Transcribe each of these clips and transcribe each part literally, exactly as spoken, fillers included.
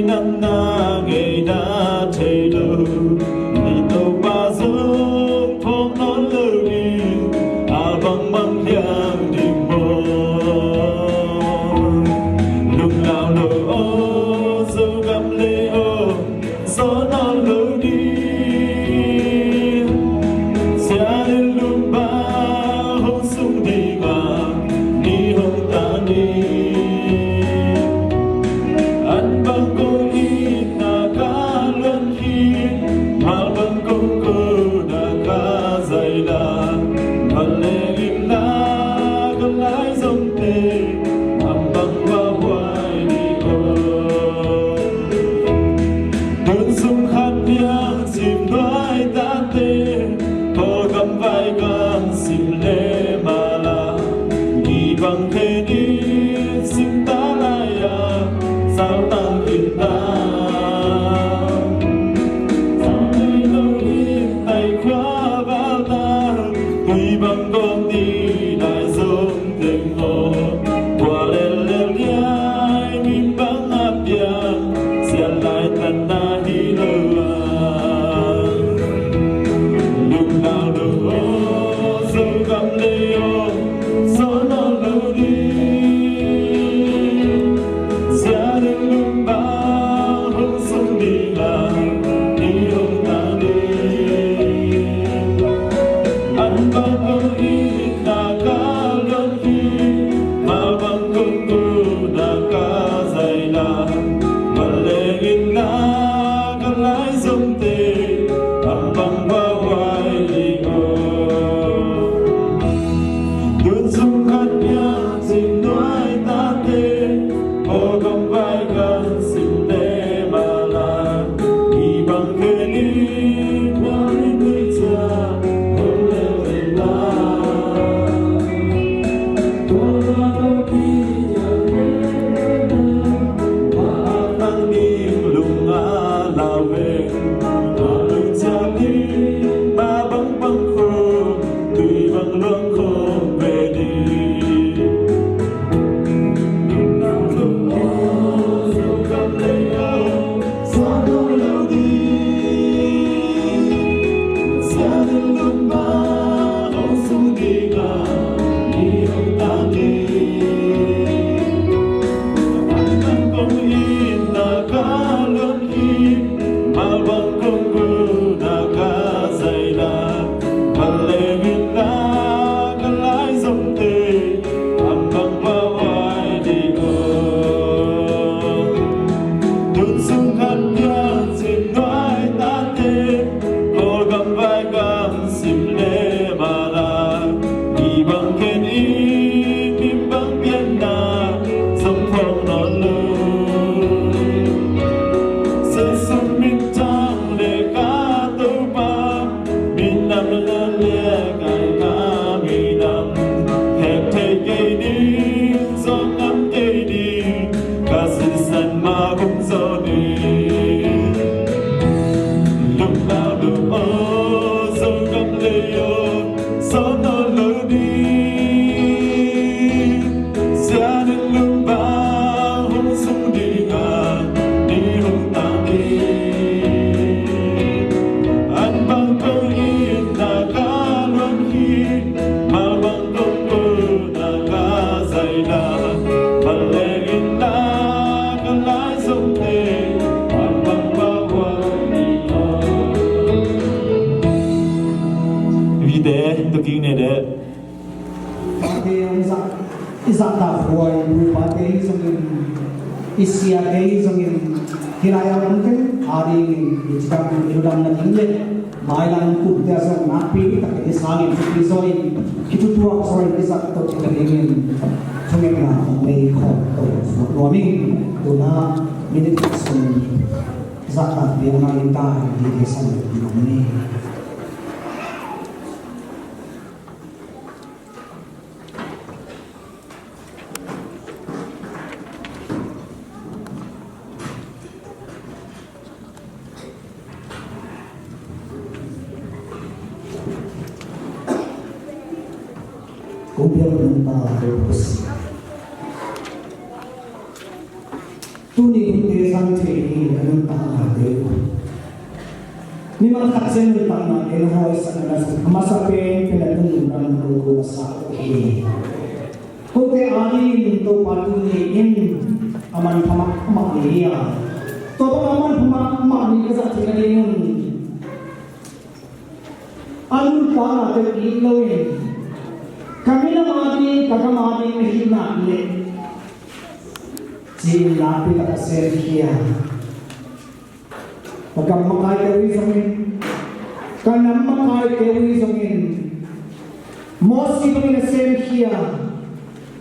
Nang na ngeina thei lo, i Topa zong phawk nawn lo ding, a bangbang hiam ding maw? Lunglau lo aw, Zogam le aw, zawn nawn lo ding. Sia le lumba hong sung ding a, ni hong tang ding. An bang kong itna ka luan hi, mal bang kong kona ka zaila, mal leng in na ka lai zongte, am bang va huai ding aw. Tun sung khat piang cim nuai tate, Kawlgam vai gam sim le mala, i bang khe ni sim ta lai a, sau tang in ta. Sau tei lo in tai khua val ta, tui bang gawm ni lai zong teng aw. Tua lel lel liai min bang a piang, sian lai tan na hi lo a. Lunglau lo aw, Zogam le aw, zawn nawn lo ding. Sia le lumba hong sung ding a, ni hong tang ding. An bang kong itna ka luan hi, mal bang kong kona ka zaila, mal leng in na ka lai zongte, am bang va huai ding aw. Tun sung khat piang cim nuai tate, Kawlgam vai gam sim le mala, i bang khe ni huai ding cia, hong le ve la. Tua lo pi a, tua a tang ding lung a lau ve, tua lung cia ding, ma bang bang kho, tui bang luang khawm ve ni. Bang leng in na ka lai zongte, am bang va huai ding aw. Tun sung khat piang cim nuai tate, Kawlgam vai gam sim le mala, i bang khe ni min bang pianna, zong phawk nawn lo. Sia sung min thang le ka Topa, minam le kai ka minam, hek thei kei ding, zawh ngam kei ding, ka sisan ma kum zaw ding. Lunglau lo aw, Zogam le aw, zawn nawn lo ding. Sia le lumba hong sung ding a, ni hong tang ding. An bang kong itna ka luan hi, mal bang kong kona ka zaila, mal leng in na ka lai zongte, am bang va huai ding aw. Vite, tuking ne de. Pate hong zak, i zahtakhuai nu pate hi zongin, i siate hi zongin, hih lai-ah om ken a dingin i cidam, i lungdam nading le mailam kumte a zong nakpi takin i sangin thupi zaw in, kithutuak zaw in i zahtak nadingin thungetna hong nei khawm to nuam ing. Tu-in minute khat sung zahtak ding a mailam ta in i san nuam ing. Kong piak nung ta, Pasian. Tuni hunte zang thei hi. A nuntaknate uh, mimal khat ciang nuntaknate na hawisak na, a masa pen pen a tun nuntakna ko ko a sa uh hi. Kote adingin Topa tuni in a manpha mahmah ni hi a, tua bang a manpha mahmah ni ka zah theih nadingun a nuntaknate uh it loin ka minam ading, ka gam ading na hih nak leh ci-in nakpi tak a semkhia. Ka gam makaite uh hi zongin, ka nam makaite uh hi zongin, Mosi bangin a semkhia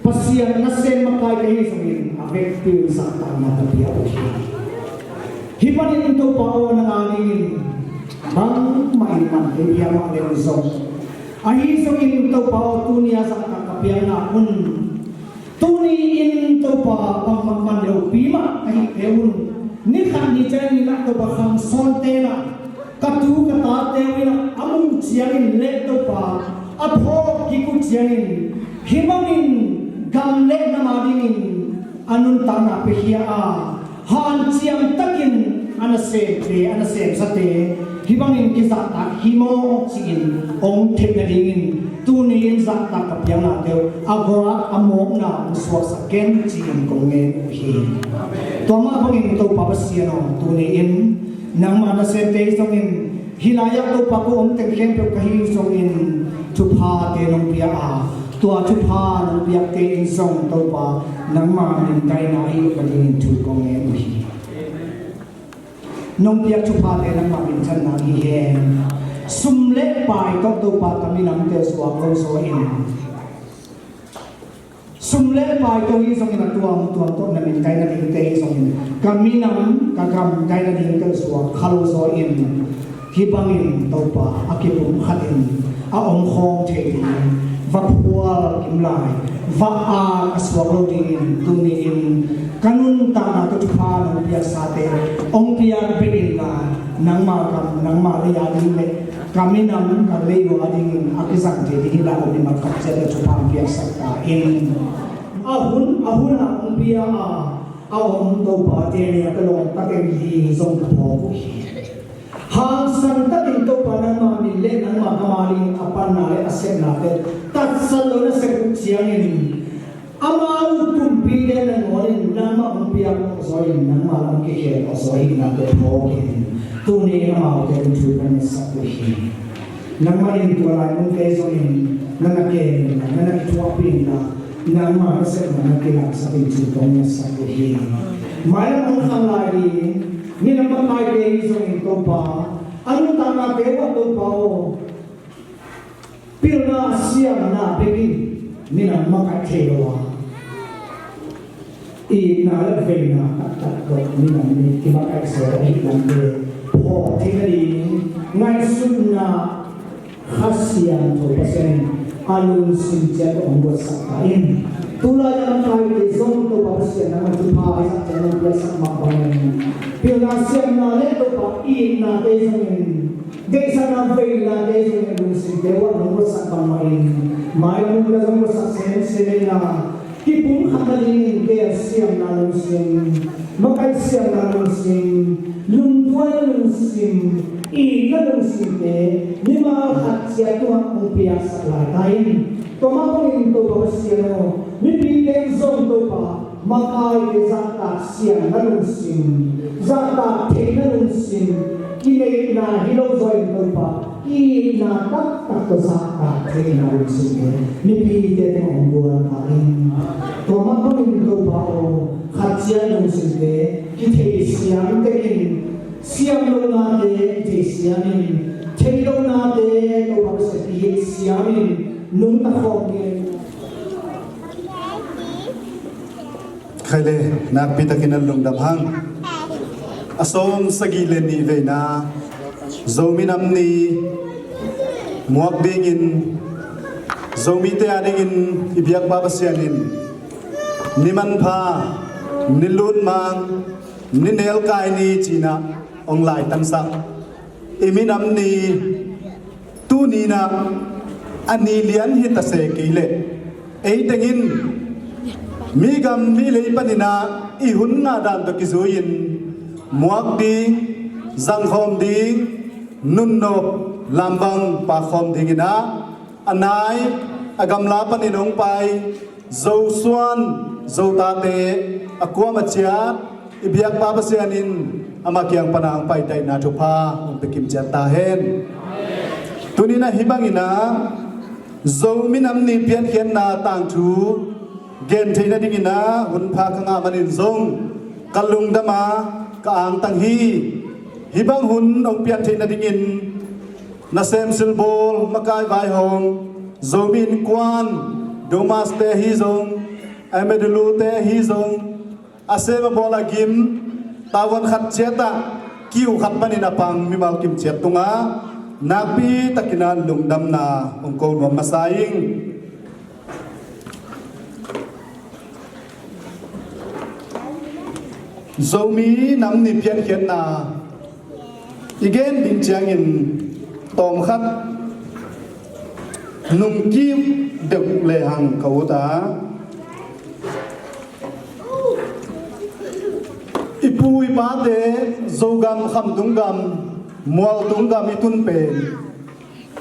Pasian nasem makaite hi zongin a vekpi-in zahtakna ka pia uh hi. Hih panin Topa aw, nang adingin bangmah in man kei pia mah leng zong, ahi zongin Topa aw, tuni a zahtak ka piakna un, tuni in Topa bangmah man lopi mah ka hihte un, ni khat ni ciangin ah Topa khang sawnte in ah ka tu ka tate uh in ah a muh ciangin leh Topa a phawk kik uh ciangin hih bangin gam leh nam adingin a nuntakna piakhia a, hanciam takin a nasemte, a nasemsate hih bangin kizahtak hi maw ci-in hong theih nadingin tuni in zahtak ka piaknate uh a guak a mawkna hong suaksak ken ci-in kong ngen uh hi. Tua mah bangin Topa Pasian aw, tuni in nangma nasemte hi zongin, hih lai-ah Topa ko om teng khempeuh ka hi zongin thuphate nong pia a, tua thupha nong piakte in zong Topa nangma mindaina hi uh nadingin thu kong ngen uh hi. Nong piak thuphate nangma minthanna hi hen. Sum le pai tawh Topa ka minamte uh suak lo zaw in, sum le pai tawh hi zongin a tuamtuam tawh na mindaina dingte hi zongin ka minam, ka gam daina dingte uh suak kha lo zaw in, hih bangin Topa a kipumkhat in a omkhawm thei ding va phual kim lai, va ak a suak lo dingin tuni in ka nuntakna tawh thupha nong piaksate hong piak bek inla, nangma gam, nangma lei a ding le ka minam, ka lei uh a dingin a kizang thei ding hi lai, a mimal khat ciat le thupha hong piaksak ta in. A hun, a hun a hong pia a, a om Topate nih a ka lawm takin hi zong ka phawk uh hi. Hangsan takin Topa nangma min le nangma gam a ding a panna le a sepnate tatsat lo na sep uh ciangin amau kumpite nangawn in nangmah hong piak awh zaw in, nangmah lam kikhel awh zaw ahihnate phawk in, tuni amaute in thu ka ngetsak uh hi. Nangmah in tua lai munte zongin na na kem inla, na na kithuahpih inla, nangmah nasepna na kilangsak in thu kong ngetsak uh hi. Mailam hong khang lai ding minam makaite hi zongin Topa, a nuntaknate uh ah Topa aw, pilna siamna bekin minam makaih thei lo a, itna le veina taktak tawh minam nih kimakaih zaw ahih lamte phawk theih nading ngaihsutna Kha Siangtho Pasian in a lungsim ciat tawh hong guatsak ta in. Tulai a makaite zong Topa Pasian nangmah thupha i zah ciat nong piaksak mah bangin pilna siamna le Topa itnate zongin, deihsakna veinate zongin lungsimte uh ah nong guatsak bangmah in, mailam munte zong guatsak semsem in la, kipumkhat nadingin kei a siamna lungsim, makaih siamna lungsim, lungduaina lungsim, itna lungsimte mimal khat ciat tungah hong piaksak lai ta in. Tua mah bangin Topa Pasian aw, mipite in zong Topa makaite zahtak siamna lungsim, zahtak theihna lungsim, kineihna hi lo zaw in Topa, itna taktak tawh zahtak theihna lungsimte mipite tungah hong guan ta in. Tua mah bangin Topa aw, khat ciat lungsimte kitheisiam tekin, siam lohnate kitheisiam in, thei lohnate Topa Pasian kihilh siam in, nungta khawm ding. Khai le, nakpi takin a lungdam hang. A sawm sagih le nih veina Zomi Nam Ni muak dingin, Zomite a dingin i biakpa Pasian in ni manpha, ni lutmang, ni nelkai ni ci-in ah hong laitansak i minam ni, tuni in ah a ni lian hi ta se kei leh, ei teng in Mi gam mi lei panin ah i hun ngah dan tawh kizui-in muak ding, zangkhawm ding, nunnop lamvang pakkhawm dingin ah a nai a gamla panin hong pai Zosuan Zotate a kuam a ciat i biakpa Pasian in amah kiang pana hong paitaihna thupha hong pia kimciat ta hen. Tuni-in ah hih bangin ah Zomi Nam Ni piankhiatna tangthu gen theih nadingin ah hun pha ka ngah manin zong ka lungdam a ka angtang hi. Hih bang hun hong pian theih nadingin nasem silbawl, makai vaihawm, Zomi Innkuan, Domaste ahi zong, M W te ahi zong, a sem a bawl a gim, tavuan khat ciat ah kiu khat panin a pang mimal kimciat tungah nakpi takin ah lungdamna hong ko nuam masa ing. Zomi Nam Ni piankhiatna i gen ding ciangin tawmkhat nungkip deuh lehang ka ut a, i pu i pate Zogam, Khamtung gam, Mualtung gam i tun pen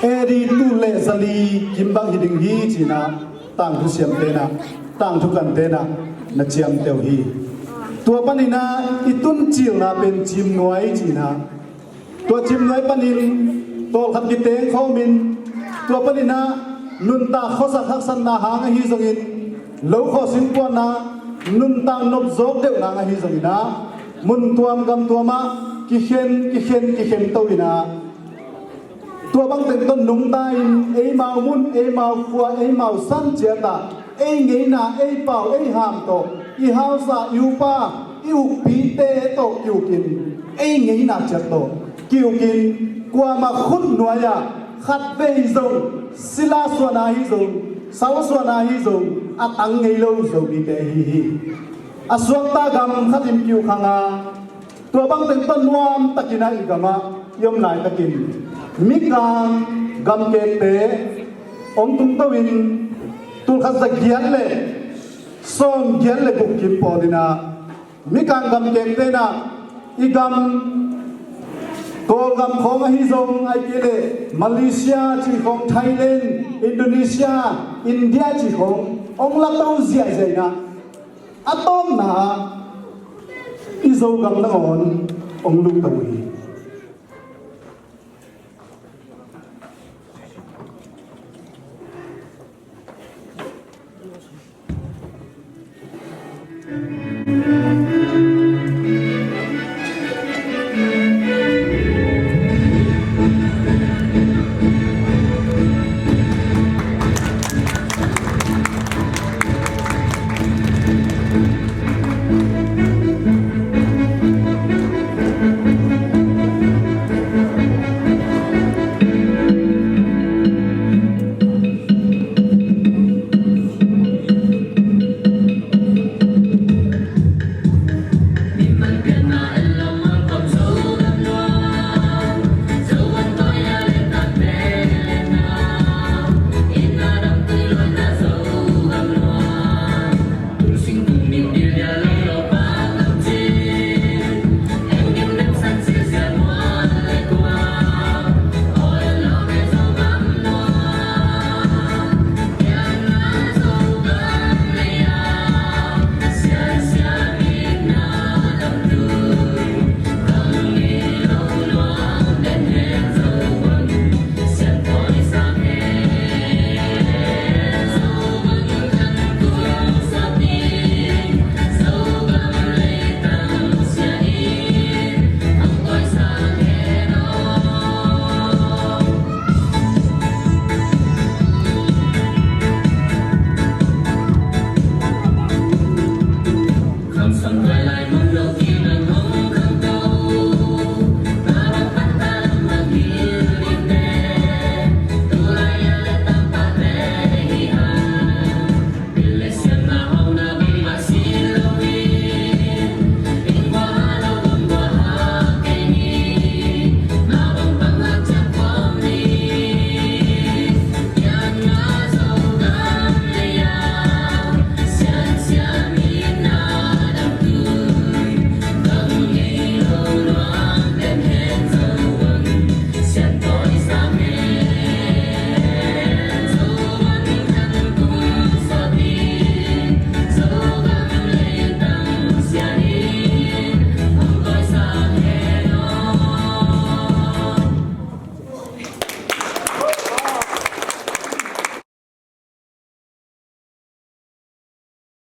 A D tul le zali kim bang hi ding hi ci-in ah tangthu siamte in ah, tangthu kante in ah na ciamteh uh hi. Tua panin ah i tun cilna pen Cimnuai ci-in ah, tua Cimnuai panin tawlkhat kiteng khawmin, tua panin ah nuntak khuasak haksatna hang ahi zongin, lo khawh singkuanna nuntak nopzawk deuhna ahi zongin ah, mun tuam gam tuam ah kikhen kikhen kikhen to-in ah, tua bang teng tawh nungta-in eimau mun, eimau khua, eimau san ciat ah ei ngeina, ei pau, ei ham tawh, i hausa, i upa, i ukpite tawh kiukin, ei ngeina ciat tawh kiukin, kuamah khut nuai-ah khatvei zong sila suahna ahi zong, sau suahna ahi zong a tang ngei lo Zomite ahi hi. A suakta gam khatin kiu khang a, tua bang teng tawh nuam takin ah i gamah i om laitakin, Mikang gamkekte hong tungto-in tulkhat za giat le sawm giat le guk kim pawl in ah, Mikang gamkekte in ah i gam, Kawlgam khawng ahi zong, ahih kei leh Malaysia cih khawng, Thailand, Indonesia, India cih khawng hong la to ziahziah in ah, a tawpna i Zogam nangawn hong lukto uh hi.